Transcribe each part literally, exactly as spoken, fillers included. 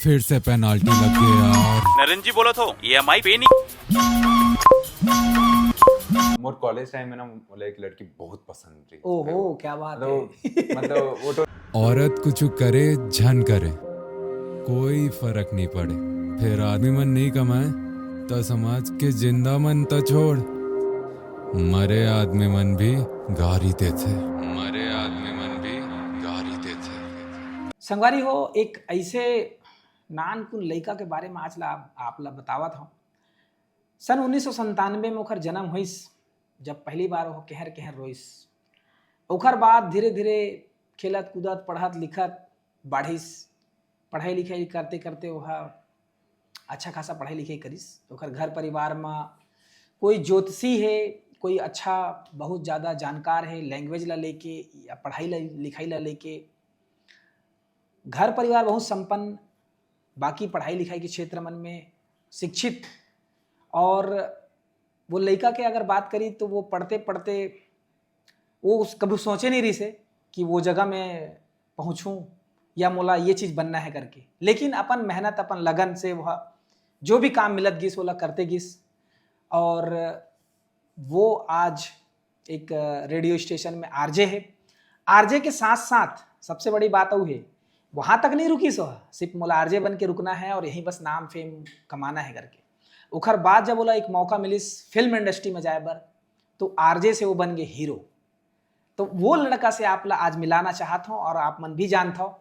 फिर से पेनाल्टी लग गई यार। नरेंद्र जी बोलत हो, ईएमआई पे नहीं। मोर कॉलेज टाइम में ना, मोला एक लड़की बहुत पसंद रही। ओहो, क्या बात है। मतलब मतलब वो तो औरत कुछ करे झन करे, कोई फर्क नहीं पड़े। फिर आदमी मन नहीं कमाए तो समाज के जिंदा मन तो छोड़, मरे आदमी मन भी गारी देथे। मरे आदमी मन भी गारी देथे। संगवारी हो, एक ऐसे नानकुन लइका के बारे में आज ला आप, आप ला बतावत हूँ। सन उन्नीस सौ संतानवे में ओखर जन्म होइस, जब पहली बार वो केहर केहर रोइस। ओखर बाद धीरे धीरे खेलत कूदत, पढ़त लिखत बाढ़िस। पढ़ाई लिखाई करते करते वह अच्छा खासा पढ़ाई लिखाई करिस। ओखर घर परिवार में कोई ज्योतिषी है, कोई अच्छा बहुत ज़्यादा जानकार है लैंग्वेज ला लेके या पढ़ाई ला, लिखाई ला लेके। घर परिवार बहुत संपन्न, बाकी पढ़ाई लिखाई के क्षेत्र मन में शिक्षित। और वो लइका के अगर बात करी तो वो पढ़ते पढ़ते वो उस, कभी सोचे नहीं रहिस हे कि वो जगह मैं पहुँचूँ या मोला ये चीज़ बनना है करके, लेकिन अपन मेहनत, अपन लगन से वह जो भी काम मिलत गिस, ओला करते गिस। और वो आज एक रेडियो स्टेशन में आरजे है। आरजे के साथ साथ सबसे बड़ी बात अउ है, वहाँ तक नहीं रुकिस वह, सिर्फ मोला आरजे बन के रुकना है और यहीं बस नाम फेम कमाना है करके। ओखर बाद जब ओला एक मौका मिलिस फिल्म इंडस्ट्री में जाए बर, तो आरजे से वो बन गए हीरो। तो वो लड़का से आप ला आज मिलाना चाहत हूँ और आप मन भी जानत हो।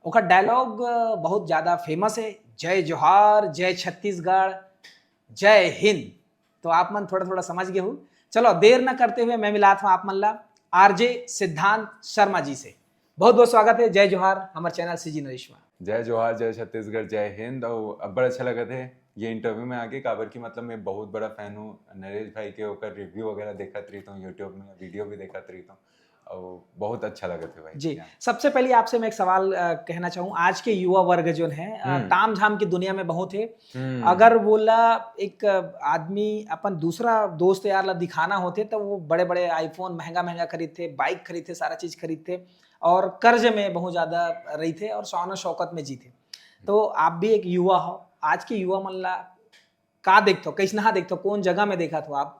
ओकर डायलॉग बहुत ज़्यादा फेमस है, "जय जोहार, जय छत्तीसगढ़, जय हिंद।" तो आप मन थोड़ा थोड़ा समझ गए हो। चलो, देर न करते हुए मैं मिलात हूँ आप मन ला आरजे सिद्धांत शर्मा जी से। बहुत बहुत स्वागत है, जय जोहार, हमारे चैनल सीजी नरेश में। जय जोहार, जय छत्तीसगढ़, जय हिंद। और अब्बड़ अच्छा लगत है ये इंटरव्यू में आके, काबर कि मतलब मैं बहुत बड़ा फैन हूँ नरेश भाई के। ओकर रिव्यू वगैरह देखत रहित हूँ, यूट्यूब में वीडियो भी देखत रहित हूँ, और बहुत अच्छा लगत है भाई। जी, हाँ। सबसे पहले आपसे मैं एक सवाल अ, कहना चाहूँ। आज के युवा वर्ग जो है अ, हम्म। ताम झाम की दुनिया में बहुत है। हम्म। अगर बोला एक आदमी अपन दूसरा दोस्त यार ला दिखाना होते तो वो बड़े बड़े आईफोन महंगा महंगा खरीदते, बाइक खरीदते, सारा चीज खरीदते और कर्ज में बहुत ज्यादा रहिथे और शान शौकत में जीते। तो आप भी एक युवा हो, आज के युवा मन ला का देखथो, कैसनहा देखथो, कौन जगह में देखत हो आप,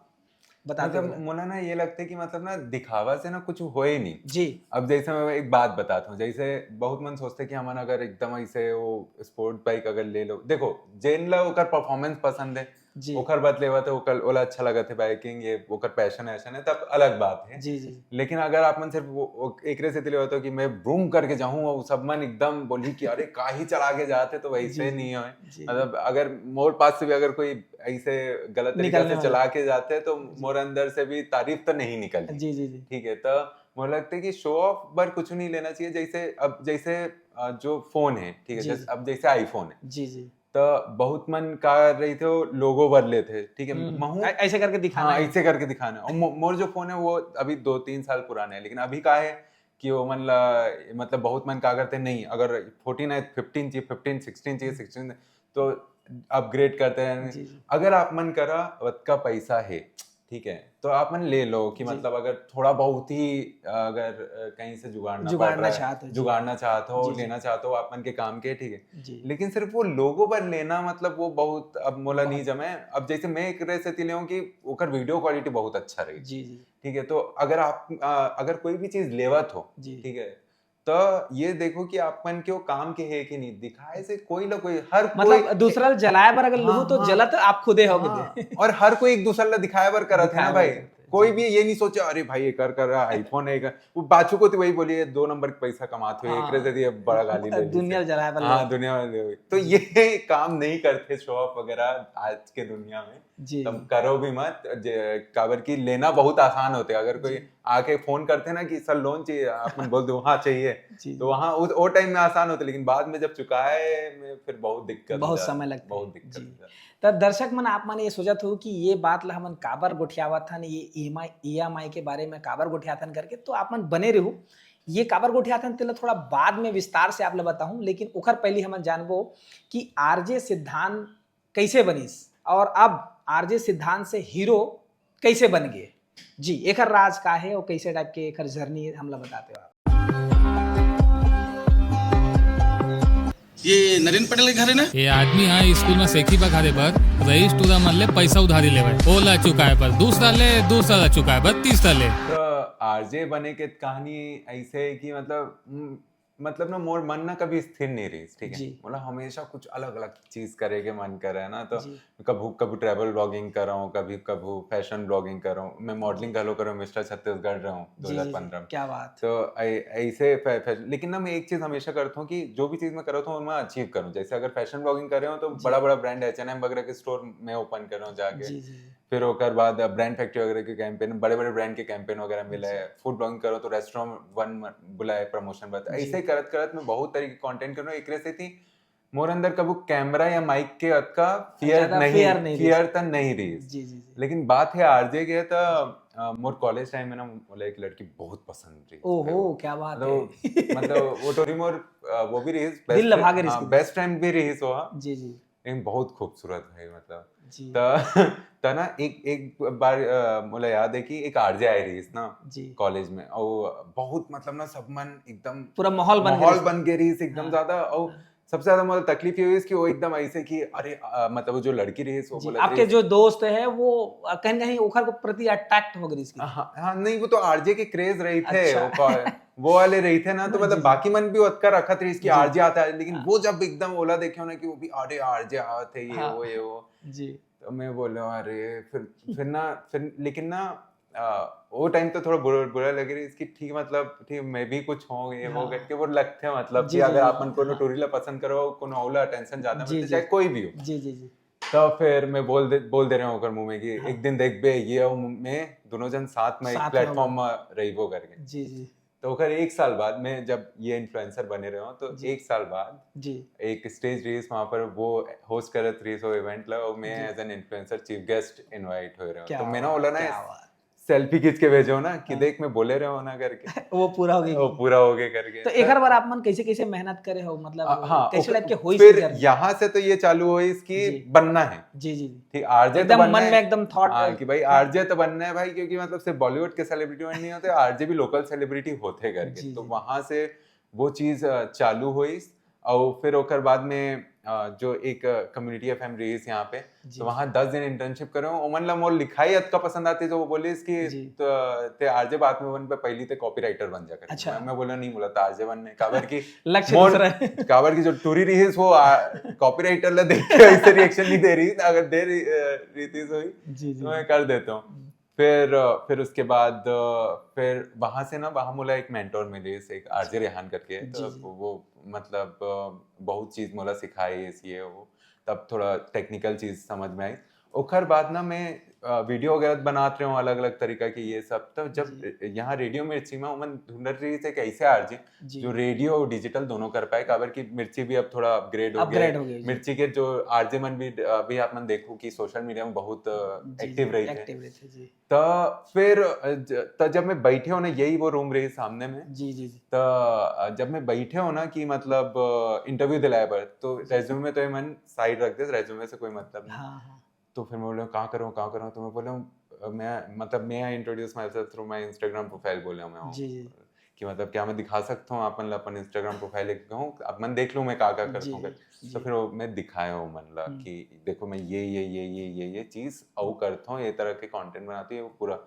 बता दो मतलब जरा। मोला ना ये लगता है कि मतलब ना दिखावा से ना कुछ होए नहीं। जी। अब जैसे मैं एक बात बताता हूँ, जैसे बहुत मन सोचते कि हमन अगर एकदम ऐसे वो स्पोर्ट बाइक अगर ले लो, देखो जेन ला ओकर परफॉर्मेंस पसंद है, जी। ओकर बात लेवत है, ओकर ओला अच्छा लगत है बाइकिंग, ये ओकर पैशन ऐशन है, तब अलग बात है। जी जी। लेकिन अगर आप मन सिर्फ वो, वो एकरे से लेवत हो कि मैं ब्रूम करके जाऊँ, वो सब मन एकदम बोली कि अरे काहे चला के जाते, तो वैसे जी, नहीं होए। जी। मतलब अगर मोर पास से भी अगर कोई ऐसे गलत तरीका निकलने से वाला। चला के जाते हैं तो मोर अंदर से भी तारीफ तो नहीं निकलती। जी जी जी। ठीक है, तो मुझे लगता है कि शो ऑफ बर कुछ नहीं लेना चाहिए। जैसे अब जैसे अ, जो फोन है, ठीक है, जी, जैसे जी। अब जैसे आईफोन है, जी जी। तो बहुत मन का रही थे वो लोगो बर लेते, ठीक है। हम्म, महू ऐ- ऐसे करके दिखाना हाँ, है। ऐसे करके दिखाना। और मो- मोर जो फोन है वो अभी दो तीन साल पुराना है, लेकिन अभी का है कि वो मन ला, मतलब बहुत मन का करते नहीं, अगर फोर्टीन है, फिफ्टीन चाहिए, फिफ्टीन सिक्सटीन चाहिए, सिक्सटीन, तो अपग्रेड करते हैं। जी जी। अगर आप मन करा, ओतका पैसा है, ठीक है, तो आप मन ले लो कि जी। मतलब अगर थोड़ा बहुत ही अगर अ, कहीं से जुगाड़ना पड़ जुगाड़ना रहा है, चाहते हो, जी। जुगाड़ना चाहते हो, जी, जी। लेना चाहते हो, आप मन के काम के, ठीक है। जी। लेकिन सिर्फ वो लोगो पर लेना, मतलब वो बहुत, अब मोला बहुत। नहीं जमे। अब जैसे मैं एक रह से लेऊँ कि ओकर वीडियो क्वालिटी बहुत अच्छा रही, जी जी। ठीक है। तो अगर आप अ, अगर कोई भी चीज लेवत हो, जी। ठीक है, तो ये देखो कि आप मन के वो काम के है कि नहीं, दिखाए से कोई ना कोई, हर मतलब कोई दूसरा ला जलाए बर अगर लूहू हाँ, तो हाँ। जलत आप खुदे हो हाँ, दे। और हर कोई एक दूसरा ला दिखाए बर करत है ना दिखाए भाई। बर करत है, कोई जी। भी ये नहीं सोचा अरे भाई ये कर कर रहा आईफोन है, वो बाचू को तो वही बोली, ये दो नंबर के पैसा कमाते हो, हाँ। एक से दिए बड़ा गाली दे दी दुनिया से। जलाए बर हाँ, लूहू। दुनिया में दे। तो ये काम नहीं करते शो ऑफ वगैरह आज के दुनिया में। जी तुम करो भी मत, जे- काबर की लेना बहुत आसान होते। अगर कोई जी। आके फोन करते ना कि सर लोन चाहिए, आप मन बोल दो हाँ चाहिए, जी। तो वहाँ उस वो टाइम में आसान होते, लेकिन बाद में जब चुकाए में फिर बहुत दिक्कत बहुत होता है, समय लगता बहुत है। दिक्कत जी। होता है। तो दर्शक मन, आप मन ये सोचत हो कि ये बात ला हमन काबर गोठियावत हन, ये ईएमआई ईएमआई के बारे में काबर गोठियाथन करके, तो आप मन बने रहो। ये काबर गोठियाथन तेला थोड़ा बाद में विस्तार से आप ला बताहूँ, लेकिन ओखर पहले हमन जानबो कि आरजे सिद्धांत कैसे बनिस और अब आरजे सिद्धांत से हीरो कैसे बन गए। जी, एकर राज का है और कैसे टाइप के एकर जर्नी हमला बताते हो आप। ये नरेंद्र पटेल के घर है ना? ये आदमी हा स्कूल में सेखी बा खादे बर रईस टूरा मन ले पैसा उधारी लेवय, ओला चुकाए बर दूसरा ले, दूसरा ला चुकाए बर तीसरा ले। तो आरजे बने के कहानी ऐसे है कि मतलब हम्म, मतलब ना मोर मन ना कभी स्थिर नहीं रही, ठीक है। जी। मतलब हमेशा कुछ अलग अलग चीज करे के मन करे ना, तो जी। कभू कभू ट्रैवल ब्लॉगिंग कर रहा हूँ, कभी कभू फैशन ब्लॉगिंग कर रहा हूँ, मैं मॉडलिंग घलो कर रहा हूँ, मिस्टर छत्तीसगढ़ रहा हूँ जी, जी, दो हज़ार पंद्रह में। क्या बात। तो ऐ- ऐसे फै- फै- लेकिन ना मैं एक चीज हमेशा करता हूँ कि जो भी चीज मैं करता हूँ मैं अचीव करूँ। जैसे अगर फैशन ब्लॉगिंग कर रहे हो तो जी। बड़ा बड़ा ब्रांड एच एंड एम वगैरह के स्टोर मैं ओपन कर रहा हूँ जाके। जी जी जी। फिर ओकर बाद ब्रांड फैक्ट्री वगैरह के कैंपेन, बड़े बड़े ब्रांड के कैंपेन वगैरह मिले। फूड ब्लॉगिंग करो तो रेस्टोरेंट वन बुलाए प्रमोशन बात। जी। ऐसे करत करत मैं बहुत तरीके कंटेंट कर रहा हूँ। एकरे से थी मोर अंदर कबू कैमरा या माइक के अतका फियर ज्यादा नहीं, fear नहीं रही। फियर त नहीं रही। जी जी जी। लेकिन बात है आरजे के, तो अ, मोर कॉलेज टाइम में ना मोला एक लड़की बहुत पसंद रही। ओहो, क्या बात है। मतलब मतलब वो टोरी मोर अ, वो भी रही, दिल लभा के रही। बेस्ट फ्रेंड भी रही सो, हाँ। जी जी लेकिन बहुत खूबसूरत भाई, मतलब जी त त ना एक एक बार अ, मोला याद है कि एक आरजे आई रही ना जी। कॉलेज में, और बहुत मतलब ना सब मन एकदम पूरा माहौल बन माहौल गया। बन गई रही एकदम हाँ। ज्यादा। और सबसे ज्यादा मुझे तकलीफ ये हुई इसकी, वो एकदम ऐसे कि अरे अ, मतलब वो जो लड़की रही वो जी, बोला आपके जो दोस्त है वो अ, कहीं ना कहीं ओखर के प्रति अट्रैक्ट हो गई इसकी। हाँ, हाँ, नहीं, वो तो आरजे के क्रेज रही थे, अच्छा। वो कॉ- वो वाले रही थे ना, तो जी, मतलब जी। बाकी मन भी ओतका रखत रही इसकी जी। आरजे आता है, लेकिन हाँ। वो जब एकदम ओला देखे हो ना कि वो भी अरे आरजे आते, ये हाँ। वो ये वो, जी तो मैं बोले अरे फिर फिर ना फिर लेकिन ना आ, वो टाइम तो थोड़ा बुरा बुरा लगे रही इसकी, ठीक मतलब ठीक मैं भी कुछ हो ये वो हाँ। करके वो लगते हैं, मतलब जी, कि जी, अगर जी, आपन कोनो हाँ। टोरी ला पसंद करो, कोनो ओला अटेंशन ज्यादा जी, मिलते, जी। चाहे कोई भी हो। जी जी जी। तो फिर मैं बोल दे बोल दे रहे हूँ ओकर मुंह में कि हाँ। एक दिन देखबे ये और मैं दोनों जन साथ में एक साथ में प्लेटफॉर्म में रहिबो करके। जी जी तो ओकर एक साल बाद मैं जब ये इन्फ्लुएंसर बने रहे हूँ तो जी। एक साल बाद जी। एक स्टेज रही वहाँ पर, वो होस्ट करत रही सो इवेंट ला, और मैं जी। As an influencer chief guest invite हो रहे हूँ। क्या तो मैंने बात, बोला ना क्या बात। सेल्फी खींच के भेजो ना कि हाँ। देख मैं बोले रहे हो ना करके, वो पूरा हो गई। वो पूरा हो गया करके। तो एक बार आप मन कैसे कैसे मेहनत करे हो, मतलब आ, हाँ, कैसे ओके, टाइप के हो फिर जर्नी? यहाँ से तो ये चालू हुई इसकी जी। बनना है। जी जी। ठीक, आरजे तो एकदम बनना मन है। में एकदम थॉट। हाँ, कि भाई आरजे तो बनना है भाई, क्योंकि मतलब सिर्फ बॉलीवुड के सेलिब्रिटी नहीं होते, आरजे भी लोकल सेलिब्रिटी होते करके। जी, तो जी। वहां से वो चीज अ, चालू हुई। और फिर ओकर बाद में अ, जो एक कम्युनिटी एफएम रही यहाँ पे, जी। तो वहाँ दस दिन इंटर्नशिप करे हूँ। ओमन ला मोर लिखाई अतका पसंद आती, जो वो बोले कि जी। त- ते आरजे बात में वन पे पहली ते कॉपीराइटर बन जा करके। अच्छा। मैं, मैं बोला नहीं, बोला तो आरजे बनने, काबर की लक्ष्य मोर- दूसरा है। काबर की जो टूरी रही वो कॉपीराइटर ला देख के ऐसे रिएक्शन नहीं दे रही, अगर दे रही अ, रही थी सोई जी जी। तो मैं कर देता हूँ। फिर अ, फिर उसके बाद अ, फिर वहां से ना वहां मोला एक मेंटोर मिली, एक आरजे रेहान करके। तो जी, जी। वो मतलब अ, बहुत चीज मोला सिखाई इस ये वो, तब थोड़ा टेक्निकल चीज समझ में आई। ओकर बाद ना मैं वीडियो वगैरह बनात रहे हूँ अलग अलग तरीका के ये सब। तो जब यहाँ रेडियो मिर्ची में मन ढूंढत रही थे कैसे आरजे जी। जो रेडियो और डिजिटल दोनों कर पाए, काबर की मिर्ची भी अब थोड़ा अपग्रेड हो गया अपग्रेड है। हो गया जी। मिर्ची के जो आरजे मन भी अभी आप मन देखो कि सोशल मीडिया में बहुत जी, एक्टिव जी, रही थे। एक्टिव रही थे जी। तो फिर अ, ज- तो जब मैं बैठे हो ना, यही वो रूम रही सामने में, जी जी जी। तो अ, जब मैं बैठे हो ना कि मतलब इंटरव्यू दिलाए बर, तो रेज्यूमे तो ये मन साइड रख दे, रेज्यूमे से कोई मतलब नहीं। हाँ हाँ। तो फिर मैं बोला कहाँ करूँ, कहाँ करूँ? तो मैं बोला अ, मैं मतलब मैं I introduce my self through my Instagram profile बोला मैं हूँ जी जी। कि मतलब क्या मैं दिखा सकता हूँ अपन ला अपन इंस्टाग्राम प्रोफाइल लेके कहूँ, अब मन देख लूँ मैं का का करता जी हूँ जी। करके। तो फिर वो मैं दिखाया हूँ मन ला हम्म। कि देखो मैं ये ये ये ये ये ये चीज और करता हूँ, ये तरह के कंटेंट बनाती हूँ, ये वो पूरा।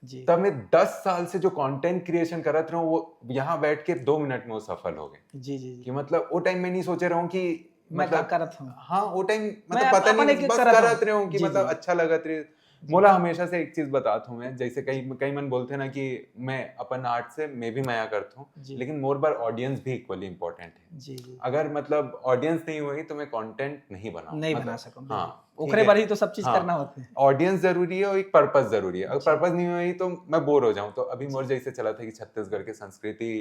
जी तब मैं दस साल से जो कंटेंट क्रिएशन करत रहा हूँ वो यहाँ बैठ के दो मिनट में वो सफल हो गए। जी जी जी। कि मतलब वो टाइम में नहीं सोचे रहा हूँ कि मैं का मतलब करत हूँ। हाँ, वो टाइम मैं मतलब पता अपन नहीं, एक बस करत हूँ। करत रहे हूँ कि जी, मतलब जी। अच्छा लगत रहे। मोला हमेशा से एक चीज बताता हूँ मैं, जैसे कई कई मन बोलते हैं ना कि मैं अपन आर्ट से मैं भी मया करता हूँ, जी। लेकिन मोर बार ऑडियंस भी इक्वली इंपॉर्टेंट है। जी जी। अगर मतलब ऑडियंस नहीं होगी तो मैं कंटेंट नहीं बनाऊँ, नहीं मतलब, बना सकूँ। हाँ, ओकरे ठीक बार है। ही तो सब चीज हाँ। करना होता है। ऑडियंस जरूरी है और एक पर्पस जरूरी है। अगर जी। पर्पस नहीं होगी तो मैं बोर हो जाऊँ। तो अभी मोर जैसे चला था कि छत्तीसगढ़ के संस्कृति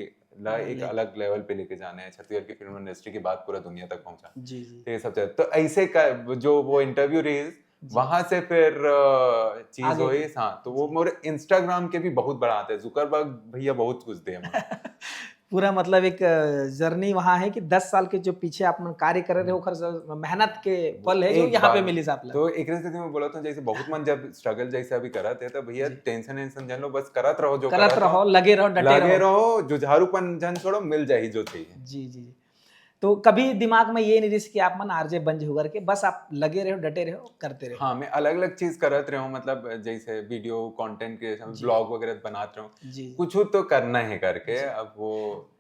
ला हाँ, एक ले- अलग लेवल पे लेके जाना है, छत्तीसगढ़ की फिल्म इंडस्ट्री की बात पूरा दुनिया तक पहुंचा, जी जी। तो ये सब चल। तो ऐसे का जो वो इंटरव्यू रही जी। वहां से फिर अ, चीज आगे हुई। की। हाँ, तो वो मोर इंस्टाग्राम के भी बहुत बड़ा आते हैं, जुकरबर्ग भैया बहुत कुछ दे हमारे। पूरा मतलब एक जर्नी वहाँ है कि दस साल के जो पीछे आप मन कार्य कर रहे हो, ओकर स- मेहनत के फल है जो एक यहाँ पे बार- मिली आप ला। तो एक स्थिति में बोला था, जैसे बहुत मन जब स्ट्रगल जैसे अभी करत है तो भैया जी। टेंशन वेंशन जान लो, बस करत रहो जो करत करत रहो, लगे रहो, डटे लगे रहो। रहो, जुझारूपन झन छोड़ो, मिल जाही जो चाहिए। जी जी जी। तो कभी दिमाग में ये नहीं रहिस कि आप मन आरजे बन जाहू करके, बस आप लगे रहो, डटे रहो, करते रहो। हाँ, मैं अलग अलग चीज करत रहे हूँ, मतलब जैसे वीडियो कंटेंट क्रिएशन, जी। ब्लॉग वगैरह बनात रहे हूँ, जी कुछ तो करना है करके। जी। अब वो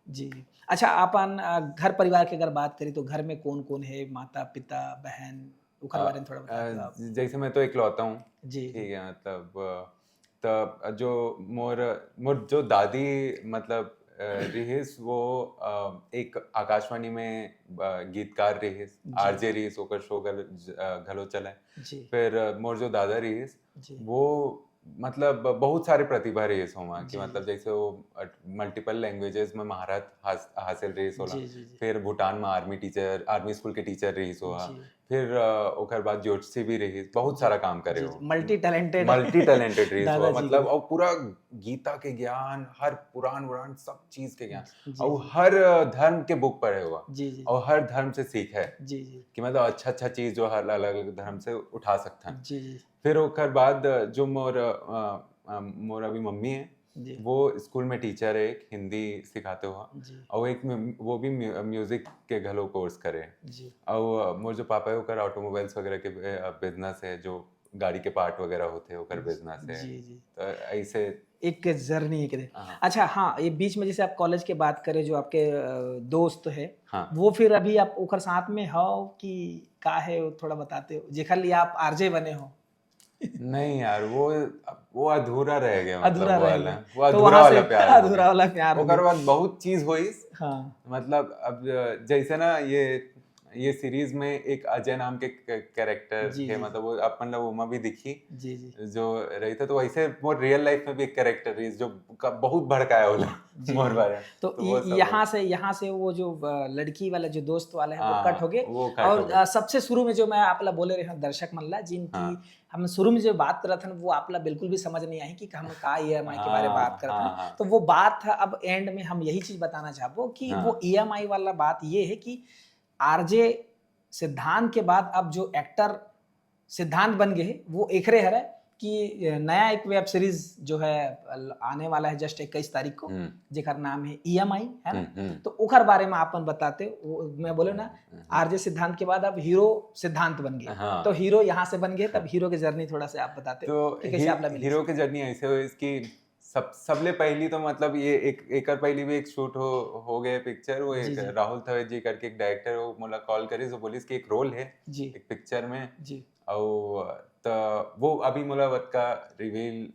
जी। अच्छा, अपन अ, घर परिवार की अगर बात करी तो घर में कौन कौन है, माता पिता, बहन, ओकर अ, बारे में थोड़ा बता अ, दो आप। ज- जैसे मैं तो इकलौता हूँ, जी ठीक है, मतलब अ, त जो मोर मोर जो दादी मतलब अ, रिहिस, वो अ, एक आकाशवाणी में अ, गीतकार रिहिस, जी। आरजे रिहिस, ओकर शो घल- ज- अ, घलो चले। जी फिर अ, मोर जो दादा रिहिस, जी वो मतलब बहुत सारे प्रतिभा रिहिस होमा कि जी। मतलब जैसे वो मल्टीपल लैंग्वेजेस में महारत हास, हासिल रिहिस होला। जी जी जी फिर भूटान में आर्मी टीचर, आर्मी स्कूल के टीचर रिहिस होहा। जी फिर अ, ओकर बाद ज्योतिषी भी रिहिस, बहुत जी, सारा काम करे जी हो। मल्टी टैलेंटेड मल्टी टैलेंटेड रिहिस हुआ, दादाजी मतलब के। और पूरा गीता के ज्ञान, हर पुराण वुराण, सब चीज के ज्ञान, जी और जी हर अ, धर्म के बुक पढ़े हुआ, जी जी और हर धर्म से सीखे जी जी कि मतलब अच्छा अच्छा चीज जो हर अलग अलग धर्म से उठा सकते हैं। जी जी फिर ओकर बाद अ, जो मोर अ, अ, मोर अभी मम्मी है, जी वो स्कूल में टीचर है, एक हिंदी सिखाते हुआ, जी और एक म्यू- वो भी म्यू- म्यूजिक के घलो कोर्स करे। जी और मोर जो पापा है, ओकर ऑटोमोबाइल्स वगैरह के बिजनेस है, जो गाड़ी के पार्ट वगैरह होते हैं, ओकर बिजनेस है। जी जी तो ऐसे एक जर्नी एक दे। हाँ। अच्छा, हाँ, ये बीच में जैसे आप कॉलेज के बात करें, जो आपके अ, दोस्त है, हाँ। वो फिर अभी आप ओकर साथ में हो कि का है, वो थोड़ा बताते हो, जेकर लिए आप आरजे बने हो? नहीं यार, वो वो अधूरा रह गया, मतलब, अधूरा वो रह वाला। गया। तो वो अधूरा वहाँ से वाला प्यार हो अधूरा गया। वाला प्यार हो ओकर गया। बाद बहुत चीज होइस, हाँ मतलब अब जैसे ना ये ये सीरीज में एक अजय नाम के कैरेक्टर जी, है, जी। मतलब वो अपन ला ओमा भी दिखी जी जी जो रही था, तो वैसे मोर रियल लाइफ में भी एक कैरेक्टर रही जो क- बहुत भड़काया होला जी। मोर बारे में। तो तो वो इ- सब यहाँ से यहाँ से वो जो अ, लड़की वाला जो दोस्त वाला है, वो हाँ, कट हो गए। वो कट और हो गए। अ, सबसे शुरू में जो मैं आप ला बोले रहे हूँ दर्शक मन ला, जिनकी हाँ। हम शुरू में जो बात करत हन, वो आप ला बिल्कुल भी समझ नहीं आई कि हम का ईएमआई के बारे में हाँ, बात करत हाँ, हन। हाँ। तो वो बात है, अब एंड में हम यही चीज बताना चाहबो कि हाँ। वो ईएमआई वाला बात ये है कि आरजे सिद्धांत के बाद अब जो एक्टर सिद्धांत बन गए, वो एकरे हरे कि नया एक वेब सीरीज जो है आने वाला है जस्ट इक्कीस तारीख को, हम्म, जेकर नाम है ईएमआई, है ना? हम्म, हम्म। तो ओकर बारे में आपन बताते, वो मैं बोले ना, हम्म। आरजे सिद्धांत के बाद अब हीरो सिद्धांत बन गए। हाँ। तो हीरो यहाँ से बन गए, तब हीरो के जर्नी थोड़ा सा आप बताते तो कि कैसे ही- आप ला मिली? हीरो के जर्नी ऐसे हुई कि सब सबले पहली तो मतलब ये एक एकर पहली भी एक शूट हो हो गए पिक्चर। वो जी, एक जी। राहुल थवेद जी करके एक डायरेक्टर, वो मोला कॉल करिस, वो बोलिस कि एक रोल है जी एक पिक्चर में, जी और त वो अभी मोला वतका रिवील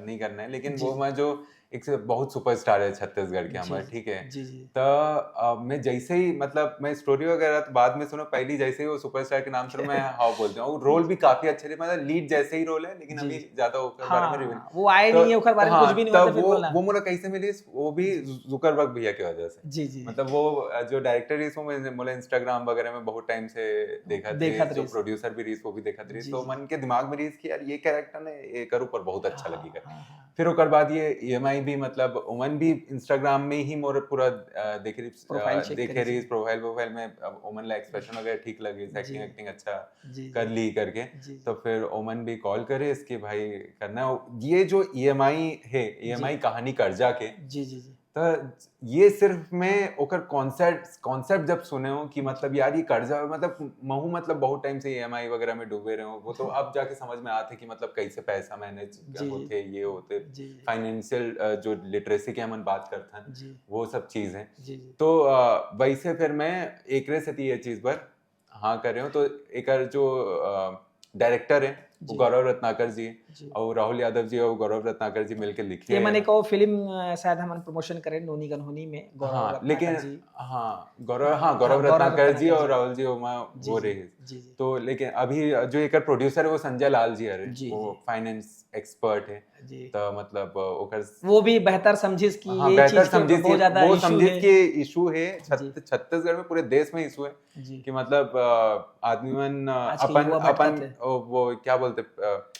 नहीं करना है, लेकिन जी, वो जी। मैं जो एक से बहुत सुपरस्टार है छत्तीसगढ़ के जी, हमारे, जी। ठीक है। जी जी त अ, मैं जैसे ही मतलब मैं स्टोरी वगैरह तो बाद में सुनो, पहली जैसे ही वो सुपरस्टार के नाम सुनो मैं हाँ बोलता हूँ। रोल भी काफी अच्छे थे, मतलब लीड जैसे ही रोल है, लेकिन जी, अभी जी। ज्यादा ओकर बारे में रिवील हाँ, वो आए तो- नहीं है, ओकर बारे में हाँ, कुछ भी नहीं तब होता, फिर वो बोला। वो मोला कैसे मिली, वो भी जुकरबर्ग भैया की वजह से। जी जी मतलब वो अ, जो डायरेक्टर रहीस, वो मैं मोला इंस्टाग्राम वगैरह में बहुत टाइम से देखत देखत रहीस, जो रहीस। प्रोड्यूसर भी रहीस, वो भी देखत रहीस। जी, तो जी। मन के दिमाग में रहीस कि यार ये कैरेक्टर ने एकर ऊपर बहुत अच्छा लगी कर। हाँ, हाँ। फिर ओकर बाद ये ईएमआई भी, मतलब ओमन भी इंस्टाग्राम में ही मोर पूरा अ, देखे रहीस, अ, प्रोफाइल चेक देखे करे रहीस, जी। प्रोफाइल प्रोफाइल में अब ओमन ला एक्सप्रेशन वगैरह ठीक लगे, एक्टिंग जी। एक्टिंग अच्छा जी कर ली करके। जी तो फिर ओमन भी कॉल करे इसके भाई करना हो, ये जो ईएमआई है, ईएमआई कहानी कर्जा के, जी जी जी तो ये सिर्फ मैं ओकर कॉन्सेप्ट कॉन्सेप्ट जब सुने हो कि मतलब यार ये कर्जा, मतलब महू मतलब बहुत टाइम से ईएमआई वगैरह में डूबे रहे हो, वो तो अब जाके समझ में आते कि मतलब कैसे पैसा मैनेज जी, जी। होते, ये होते, जी जी फाइनेंशियल जो लिटरेसी के हमन बात करते हैं, जी वो सब चीज है। जी जी तो अ, वैसे फिर मैं एकरे सेती ये चीज पर हाँ कर रहे हो। तो एकर जो डायरेक्टर है वो जी। गौरव रत्नाकर जी जी। और राहुल यादव जी और गौरव रत्नाकर जी मिलके लिखे ये हैं। मैंने कहो फिल्म अ, शायद हमन प्रमोशन करें नोनी गनहोनी में गौरव हाँ, रत्नाकर लेकिन जी। हाँ, गौरव हाँ गौरव हाँ, गौरव रत्नाकर जी रत्नाकर और जी। राहुल जी ओमा जी वो जी रहे। जी जी तो लेकिन अभी जो एकर प्रोड्यूसर है वो संजय लाल जी हरे, जी, वो जी। फाइनेंस एक्सपर्ट है। जी तो मतलब ओकर वो भी बेहतर समझिस कि हाँ, ये बेहतर चीज के समझिस बहुत कि ज्यादा वो इशू समझिस है। कि इशू है छत- जी। छत्तीसगढ़ में, पूरे देश में इशू है जी कि मतलब अ, आदमी मन अ, आज के अपन युवा भटकत अपन है। ओ, वो क्या बोलते अ,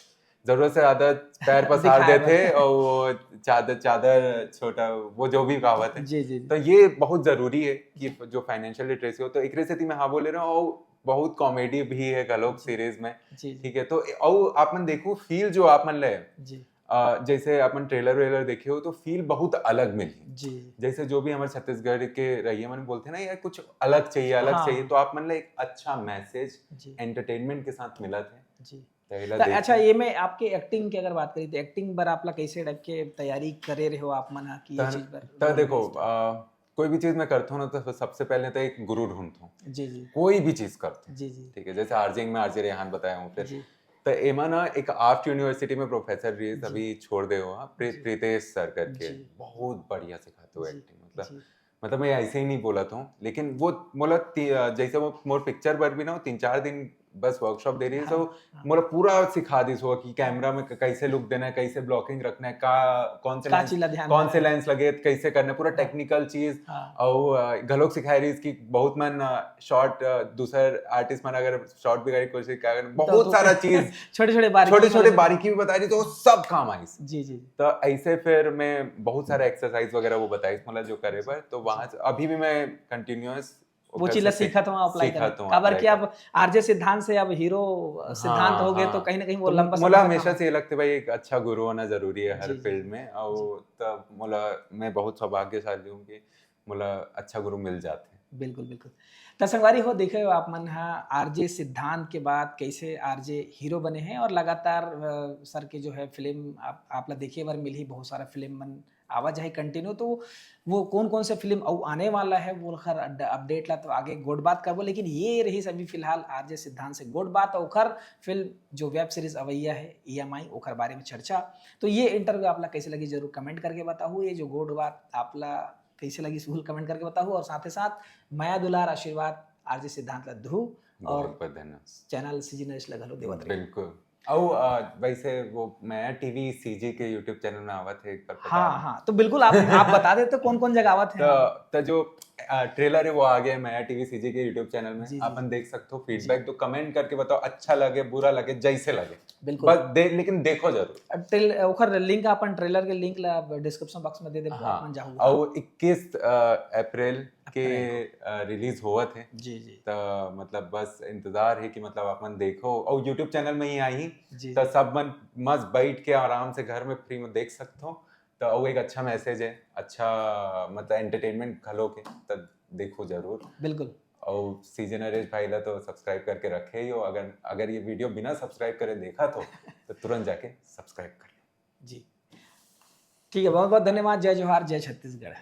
जरूरत से ज्यादा पैर पसार दिखाए देते भर। और वो चादर चादर छोटा, वो जो भी कहावत है। जी जी जी तो ये बहुत जरूरी है कि जो फाइनेंशियल लिटरेसी हो। तो एकरे सेती मैं हाँ बोले रहे हूँ। और बहुत कॉमेडी भी है घलोक सीरीज में, जी जी ठीक है। तो और आप मन देखो फील जो आप मन ले जी अ, जैसे अपन ट्रेलर वेलर देखे हो तो फील बहुत अलग मिली। जी जैसे जो भी हमारे छत्तीसगढ़ के रहिए मन बोलते हैं ना, यार कुछ अलग चाहिए, अलग हाँ। चाहिए, तो आप मन ला एक अच्छा मैसेज जी एंटरटेनमेंट के साथ मिला थे। जी तो एला त देख अच्छा, के- ये मैं आपके एक्टिंग की अगर बात करी तो एक्टिंग बर आप ला कैसे टाइप के तैयारी करे रहे हो आप मन हा कि ये त- चीज बर त देखो, अ, कोई भी चीज मैं करता हूँ ना, तो सबसे पहले तो एक गुरु ढूंढता हूँ, जी जी कोई भी चीज करता हूँ। जी जी ठीक है, जैसे आरजेइंग में आरजे रेहान बताया हूँ, फिर जी तो एमा ना एक आर्ट यूनिवर्सिटी में प्रोफेसर रही, जी। अभी छोड़ दे हो, प्री, जी। प्रीतेश सर करके, जी। बहुत बढ़िया सिखाते हो जी। एक्टिंग। मतलब जी मतलब मैं ऐसे ही नहीं बोला था, लेकिन वो मोला ती- अ, जैसे वो मोर पिक्चर बर भी ना, वो तीन चार दिन बस वर्कशॉप दे रही है, हाँ, तो हाँ। मोला पूरा सिखा दिस हुआ कि कैमरा में क- कैसे लुक देना है, कैसे ब्लॉकिंग रखना है, का कौन से का लेंस चीज ला ध्यान कौन में से रखना लेंस लगे, कैसे करना है, पूरा टेक्निकल चीज। हाँ। और अ, घलोक सिखाए रही कि बहुत मन शॉट, दूसर आर्टिस्ट मन अगर शॉट बिगाड़े की कोशिश कर, तो- बहुत तो- सारा चीज छोटे छोटे बारीकी छोटे छोटे मतलब- बारीकी भी बता रही, तो वो सब काम आइस। जी जी तो ऐसे फिर मैं बहुत सारा एक्सरसाइज वगैरह वो बताइस, मतलब जो करे बर, तो वहां से अभी भी मैं कंटिन्यूअस वो चीज ला सीखत हूँ, अप्लाई सीखत करत हूँ, काबर apply कि अब आरजे सिद्धांत से अब हीरो सिद्धांत हाँ, हो गए, हाँ। तो कहीं ना कहीं वो तो लंबा मोला समय हमेशा खत्म। से ये लगता है भाई, एक अच्छा गुरु होना जरूरी है हर जी, जी, फील्ड में। और तब मोला, मैं बहुत सौभाग्यशाली हूँ कि मोला अच्छा गुरु मिल जाते हैं। बिल्कुल बिल्कुल। त संगवारी हो, देखे हो आप मन हा आरजे सिद्धांत के बाद कैसे आरजे हीरो बने हैं और लगातार अ, सर के जो है फिल्म आप आप ला देखे बर मिलही, बहुत सारा फिल्म मन आवा जाही कंटिन्यू। तो वो कौन कौन से फिल्म अउ आने वाला है, वो खर अपडेट ला तो आगे गोठ बात करबो, लेकिन ये रही अभी फिलहाल आरजे सिद्धांत से गोठ बात, ओखर फिल्म जो वेब सीरीज अवैया है ईएमआई, ओखर बारे में चर्चा। तो ये इंटरव्यू आप ला कैसे लगी, जरूर कमेंट करके बताहू। ये जो गोठ बात आप ला कैसे लगी, जरूर कमेंट करके बताहू, और साथ ही साथ मया दुलार आशीर्वाद आरजे सिद्धांत ला दहू, और बहुत बहुत धन्यवाद। चैनल सीजी नरेश ला घलो देवत रही। बिल्कुल। और अ, वैसे वो मया टीवी सीजी के यूट्यूब चैनल में आवत है, एक बार पता हाँ है। हाँ, तो बिल्कुल आप आप बता देते कौन कौन जगह आवत है। तो, तो जो ट्रेलर है वो आ गया है मया टीवी सीजी के यूट्यूब चैनल में, जी, जी। अपन देख सकते हो फीडबैक, तो कमेंट करके बताओ, अच्छा लगे, बुरा लगे, जैसे लगे, बिल्कुल। बस दे, लेकिन देखो जरूर। ट्रेल ओखर लिंक अपन ट्रेलर के लिंक ला डिस्क्रिप्शन बॉक्स में दे देबो, हाँ। अपन जाहू। और इक्कीस अप्रैल के अप्रैल रिलीज होवत है, जी जी तो मतलब बस इंतजार है कि मतलब आप मन देखो, और यूट्यूब चैनल में ही आई, जी तो सब मन मस्त बैठ के आराम से घर में फ्री में देख सकते हो। तो वो एक अच्छा मैसेज है, अच्छा मतलब एंटरटेनमेंट घलो के, तो देखो जरूर। बिल्कुल। और सीजी नरेश भाई ला तो सब्सक्राइब करके रखे ही हो, अगर अगर ये वीडियो बिना सब्सक्राइब करे देखा तो, तो तुरंत जाके सब्सक्राइब कर लो। जी ठीक है, बहुत बहुत धन्यवाद। जय जोहार, जय छत्तीसगढ़।